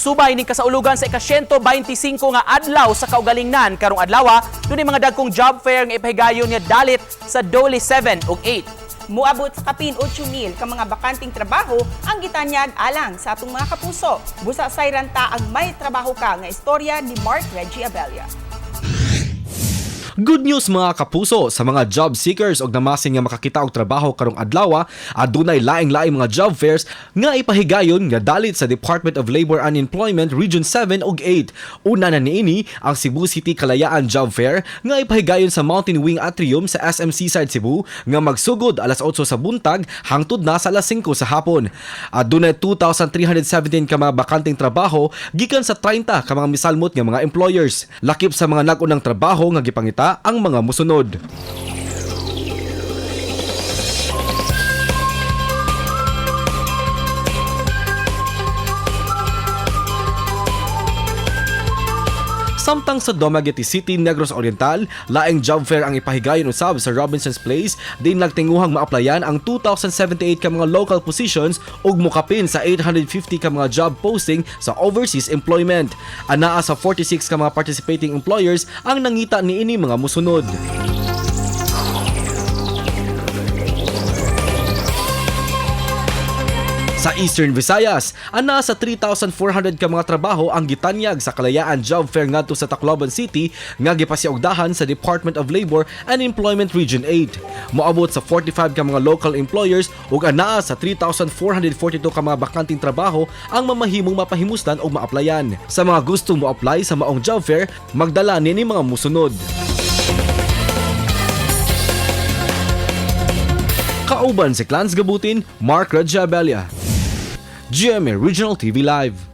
Subay ning kasaulugan sa ika-125 nga adlaw sa kaugalingnan karong adlaw, dunay mga dagkong job fair nga ipahigayon nga dalit sa Dole 7 ug 8. Muabot sa kapin 8,000 ka mga bakanting trabaho ang gitanyag alang sa atong mga kapuso. Busa sayran ta ang "May Trabaho Ka" nga istorya ni Mark Reggie Abella. Good news, mga kapuso, sa mga job seekers og namasin nga makakita og trabaho karong adlaw, adunay laing-laing mga job fairs nga ipahigayon nga dalit sa Department of Labor and Employment Region 7 ug 8. Una na niini ang Cebu City Kalayaan Job Fair nga ipahigayon sa Mountain Wing Atrium sa SM Seaside Cebu nga magsugod alas 8 sa buntag hangtod na sa alas 5 sa hapon. Adunay 2,317 ka mga bakanteng trabaho gikan sa 30 ka mga misalmot nga mga employers. Lakip sa mga nag-unang trabaho nga gipangita ang mga musunod: Samtang sa Dumaguete City, Negros Oriental, laing job fair ang ipahigayon usab sa Robinson's Place din nagtinguhang maaplayan ang 2,078 ka mga local positions ug mukapin sa 850 ka mga job posting sa overseas employment. Anaa sa 46 ka mga participating employers ang nangita niini mga musunod: Sa Eastern Visayas, ana sa 3,400 ka mga trabaho ang gitanyag sa Kalayaan Job Fair ngadto sa Tacloban City nga gipasiugdahan sa Department of Labor and Employment Region 8. Moabot sa 45 ka mga local employers ug anaa sa 3,442 ka mga bakanteng trabaho ang mamahimong mapahimuslan og maaplayan. Sa mga gusto mo apply sa maong job fair, magdala nini mga musunod. Kauban si Clans Gabutin, Mark Rajabelia. GMA Regional TV Live.